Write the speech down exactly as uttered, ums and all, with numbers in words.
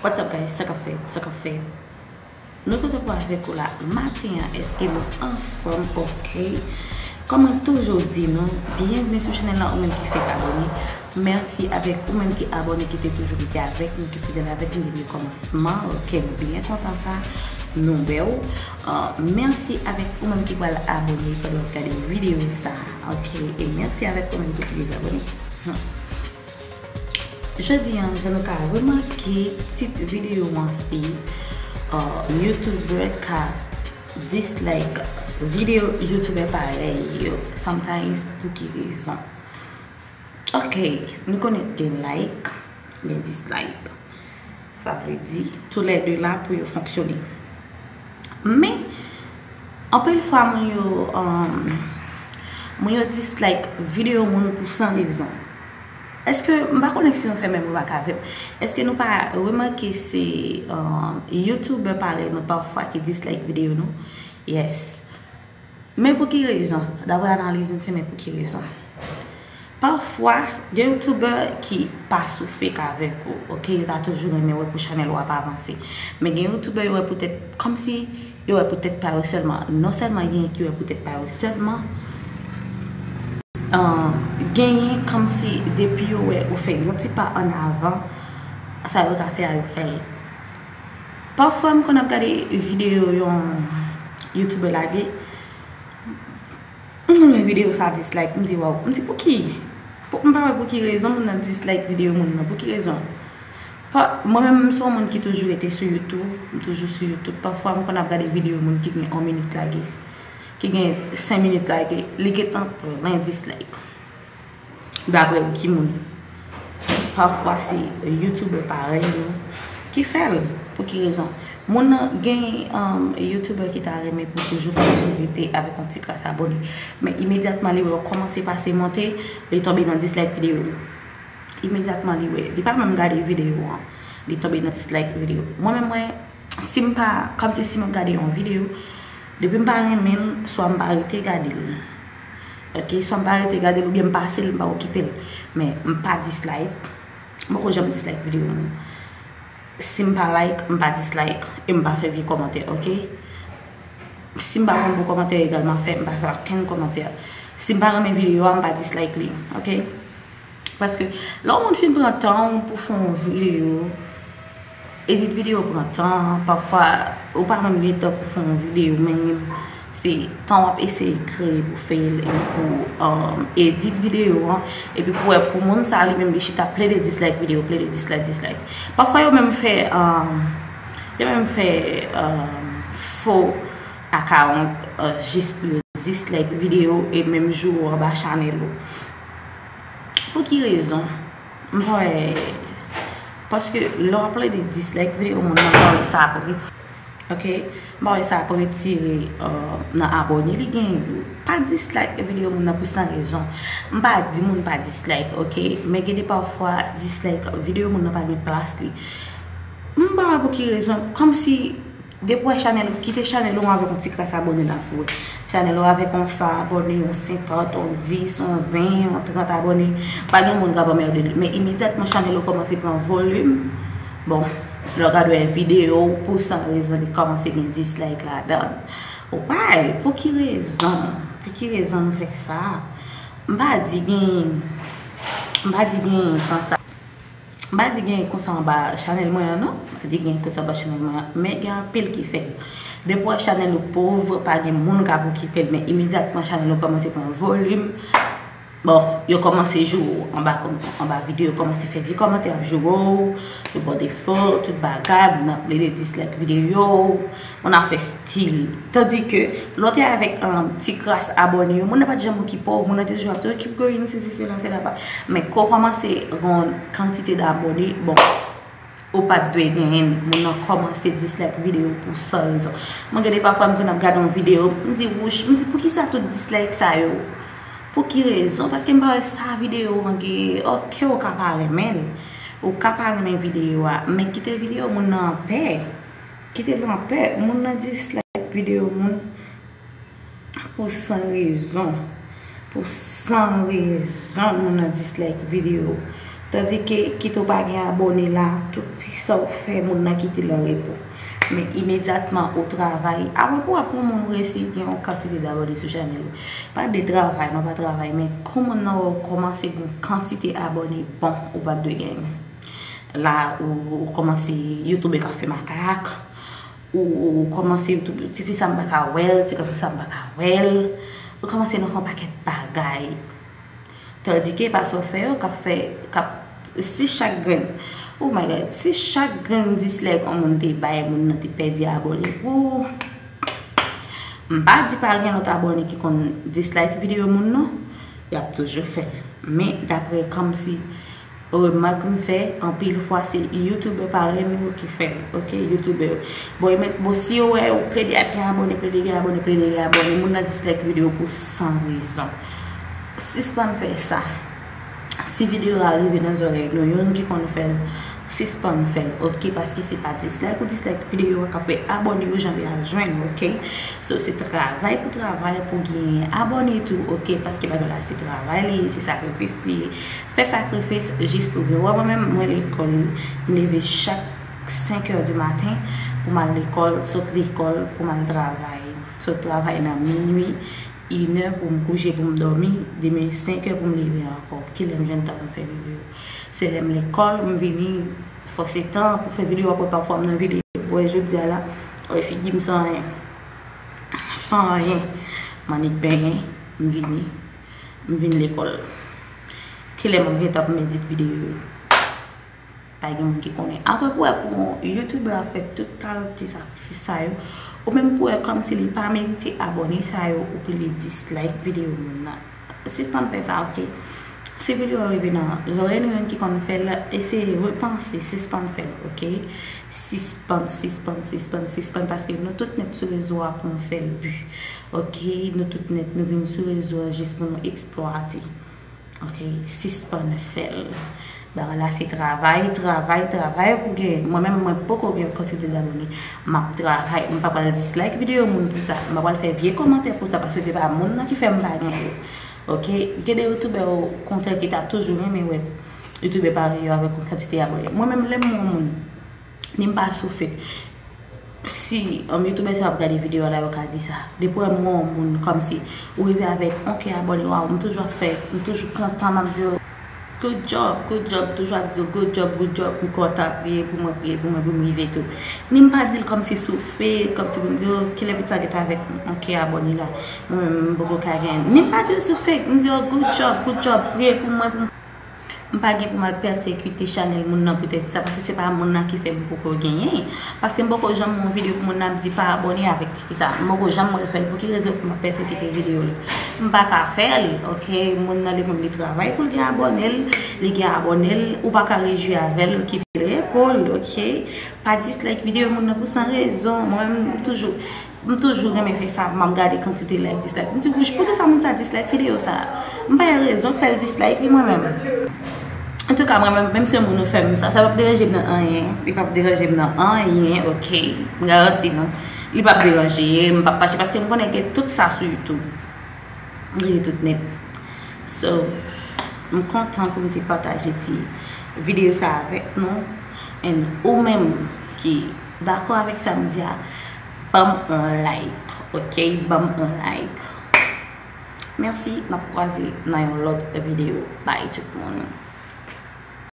What's up, guys? Sa k ap fèt? Sa k ap fèt? Nou kontan pou avèk ou la maten an. Èske nou anfòm? Ok. Kòm mwen toujou di nou, byenvni sou chanèl la, ou menm ki fèk abòne. Mèsi avèk ou menm ki abòne, ki te toujou rete avèk nou, ki fidèl avèk nou depi kòmansman. Ok, nou byen kontan sa. Nou wè w. Ah, mèsi avèk ou menm ki pral abòne pandan w ap gade videyo sa. Ok, e mèsi avèk ou menm ki te dezabòne. Hmm. Jodi an, jan nou ka remake, tit videyo an se, uh, YouTuber ka dislike videyo YouTuber parèy yo. Sometimes, pou ki rezon? Ok, nou konnen gen like, gen dislike. Sa vle di, toulède la pou yo fonksyone. Men, anpil fwa moun yo, um, moun yo dislike videyo moun pou san rezon. Èske, m pa konnen si nou fè menm remak avè m. Èske nou pa remake se, um, YouTuber parèy nou pafwa ki dislike videyo nou? Yes. Men pou ki rezon? Daprè analiz m fè, men pou ki rezon? Pafwa, gen youtubè ki pa sou fake avèk ou, ok? Yo ta toujou renmen wè pou chanèl ou ap avanse. Men gen youtubè yo wè pou tèt, kòmsi yo wè pou tèt pa yo sèlman. Non sèlman genyen ki wè pou tèt pa yo sèlman, ah, genyen kòmsi depi yo wè ou fè yon ti pa ann avan, sa yo ta fè a yo fè l. Pafwa m konn ap gade videyo yon youtubè lage, m konn wè videyo sa dislike, m di, "Waw," m di, "Pouki?" Pou, m pa wè pou ki rezon moun nan dislike videyo moun nan, pou ki rezon? Pa, mwen menm, m se yon moun ki toujou rete sou YouTube, m toujou sou YouTube. Pafwa, m konn ap gade videyo moun ki gen yon minit lage, ki gen senk minit lage, li gentan plen dislike. Daprè w, ki moun? Pafwa, se youtubè parèy nou ki fè l. Pou ki rezon? Moun nan gen, um, youtubè ki ta renmen pou toujou, toujou rete avèk yon ti kras abòne. Men imedyatman li wè w kòmanse pase monte, li tonbe nan dislike videyo. Imedyatman li wè, li pa menm gade videyo an, li tonbe nan dislike videyo. Mwen menm, mwen, si m pa, kòmsi si m ap gade yon videyo, depi m pa renmen l, swa m pa rete gade l. Ok, swa m pa rete gade l oubyen m pase l, m pa okipe l. Men m pa dislike. M poko janm dislike videyo moun. Si m pa like, m pa dislike. E m pa fè vye kòmantè, ok? Si m pa konn bon kòmantè egalman fè, m pa fè okenn kòmantè. Si m pa renmen videyo a, m pa dislike li, ok? Paske lè yon moun fin pran tan w pou fè yon videyo, edit videyo pran tan, pafwa ou pa menm gen tan pou fè yon videyo, men se tan w ap eseye kreye pou fè l, epi pou, um, edit videyo an, epi pou wè pou moun sa li menm li chita plede dislike videyo, plede dislike, dislike. Pafwa yo menm fè, um, yo menm fè, um, fo account, uh, jis pou yo dislike videyo e menm jou anba chanèl ou. Pou ki rezon? M pa wè. Paske lè w ap plede dislike videyo moun nan, m pa wè sa ap retire. Ok? M pa wè sa ap retire, uh, nan abòne li gen. Pa dislike videyo moun nan pou san rezon. M pa di moun pa dislike, ok? Men gen de pafwa dislike videyo moun nan pa gen plas li. M pa wè pou ki rezon. Kòmsi depi w wè chanèl ou, kite chanèl ou avèk yon ti kras abòne la pou wè. Chanèl ou avèk yon san abòne, yon senkant, yon dis, yon ven, yon trant abòne. Pa gen moun k ap anmède li. Men imedyatman chanèl ou kòmanse pran volim, bon, lè w gade wè videyo w pou san rezon li kòmanse gen dislike ladan l. Ou pa wè, pou ki rezon? Pou ki rezon nou fè sa? M pa di gen, m pa di gen konsa. M pa di gen konsa anba chanèl mwen an, non. M pa di gen konsa anba chanèl mwen an, men gen anpil ki fè l. Depi w wè chanèl ou pòv, pa gen moun k ap okipe l, men imedyatman chanèl ou kòmanse pran volim, bon, yo kòmanse joure w anba kòm-, anba videyo, yo kòmanse fè vye kòmantè ap joure w, yo ba w defo, tout bagay, moun ap plede dislike videyo w, moun ap fè stil. Tandike, lè w te avèk, um, ti kras abòne yo, moun nan pa t janm okipe w, moun nan te toujou ap di, "Keep going, sesi, sela, sela, pa." Men, kò w kòmanse gen yon kantite d abòne, bon, ou pa t dwe genyen l, moun nan kòmanse dislike videyo pou san rezon. Mwen gen de pafwa, m konn ap gade yon videyo, m di, "Wouch," m di, "Poukisa tout dislike sa yo?" Pou ki rezon? Paske m pa wè sa videyo an gen. Oke, ou ka pa renmen l. Ou ka pa renmen videyo a, men kite videyo moun nan anpè. Kite l anpè. Moun nan dislike videyo moun pou san rezon. Pou san rezon, moun nan dislike videyo. Tandike, kit ou pa gen abòne la, tout ti sa w fè, moun nan kite l an repo. Men imedyatman ou travay, apre pou w ap yon moun resi gen yon kantite dabòne sou chanèl ou. Pa de travay, non pa travay, men kou moun nan wè w kòmanse gen yon kantite abòne, bon, ou pa t dwe genyen. La, ou, ou kòmanse YouTube ka fè makak, ou, ou kòmanse YouTube, tifi sa m pa ka wè l, ti gason sa m pa ka wè l, ou kòmanse nan fè yon pakèt bagay. Tandike pa sa w fè yo k ap fè, k ap, si chak grenn, oh my God, si chak grenn dislike yon moun te bay, moun nan te pèdi abòne pou, m pa di pa gen lòt abòne ki konn dislike videyo moun non, y ap toujou fè l. Men dapre kòmsi remak m fè, anpil fwa se youtubè parèy nou yo ki fè l, oke, youtubè yo. Bon, e mèt, bon, si yo wè ou plede ap gen abòne, plede gen abòne, plede gen abòne, moun nan dislike videyo pou san rezon. Sispann fè sa. Si videyo a rive nan zòrèy nou, youn ki konn fè l, sispann fè l, oke, paske se pa dislike ou dislike videyo a k ap fè abòne yo janbe al jwenn ou, oke. So, se travay pou travay pou gen abòne tou, oke, paske bagay la se travay li ye, se sakrifis li ye. Fè sakrifis jis pou gen. Wè mwen menm, mwen lekòl, m leve chak senk è di maten pou m al lekòl, sot lekòl pou m al travay. Sot travay nan minui, inè pou m kouche, pou m dòmi, demen senk è pou m leve ankò. Kilè m jwenn tan pou m fè videyo? Se lè m lekòl, m vini, fòse tan pou fè videyo, apre pafwa m nan videyo. Wè jodi a la, wè figi m san anyen. San anyen. M annik benyen, m vini, m vin lekòl. Kilè m ap gen tan pou m edit videyo yo? Pa gen moun ki konnen. Atò pou wè pou yon youtubè ap fè tout kalite sakrifis sa yo, ou menm pou wè kòmsi li pa merite abòne sa yo, ou pou li dislike videyo moun nan. Sispann fè sa, oke? Si videyo a rive nan zòrèy nou youn ki konn fè l, eseye repanse, sispann fè l, oke? Sispann, sispann, sispann, sispann, paske nou tout nèt sou rezo a pou yon sèl bi, oke? Nou tout nèt, nou vin sou rezo a jis pou nou eksplwate. Oke, sispann fè l. Bagay la se travay, travay, travay pou gen. Mwen menm, mwen poko gen yon kantite dabòne. M ap travay, m pa pral dislike videyo moun pou sa. M pa pral fè vye kòmantè pou sa, paske se pa moun nan ki fè m pa gen yo. Oke, gen de youtubè okontrè ki ta toujou renmen wè youtubè parèy yo avèk yon kantite abòne. Mwen menm, lè m wè yon moun, ni m pa sou fake. Si, um, youtubè sa ap gade videyo a la, yo ka di sa. Depi wè m wè yon moun kòmsi ou rive avèk yon ke abòne, waw, m toujou ap fè, m toujou kontan, m ap di yo, good job, good job, toujou ap di yo, good job, good job, m kontan, priye pou mwen, priye pou mwen, pou m rive tou. Ni m pa di l kòmsi sou fake, kòmsi pou m di yo, kilè pitit sa gentan avèk yon ke abòne la. Mwen menm, m poko ka gen. Ni m pa di l sou fake, m di yo, good job, good job, priye pou mwen, pou m M pa gen pou m al pèsekite chanèl moun nan poutèt sa, paske se pa moun nan ki fè m poko genyen. Paske m poko janm wè yon videyo pou moun nan ap di pa abòne avèk tifi sa. M poko janm wè l fè l. Pou ki rezon pou m ap pèsekite videyo l? M pa ka fè l, oke? Moun nan li menm li travay pou l gen abòne l, li gen abòne l, ou pa ka rejwi avè l, kite l repo l, oke? Pa dislike videyo moun nan pou san rezon. Mwen menm, m toujou M toujou renmen fè sa, m ap gade kantite like, dislike. M di, wouch, poukisa moun sa dislike videyo sa? M pa gen rezon fè l dislike li mwen menm. Antouka, mwen menm, menm si yon moun ou fè m sa, sa p ap deranje m nan anyen. Li p ap deranje m nan anyen, oke? M garanti nou. Li p ap deranje m, m p ap fache, paske m konnen gen tout sa sou YouTube. M gen tout nèt. So, m kontan pou m te pataje ti videyo sa avèk nou. And ou menm ki dakò avèk sa m di a, ban m yon like, oke? Ban m yon like. Mèsi, n ap kwaze nan yon lòt videyo. Bye tout moun.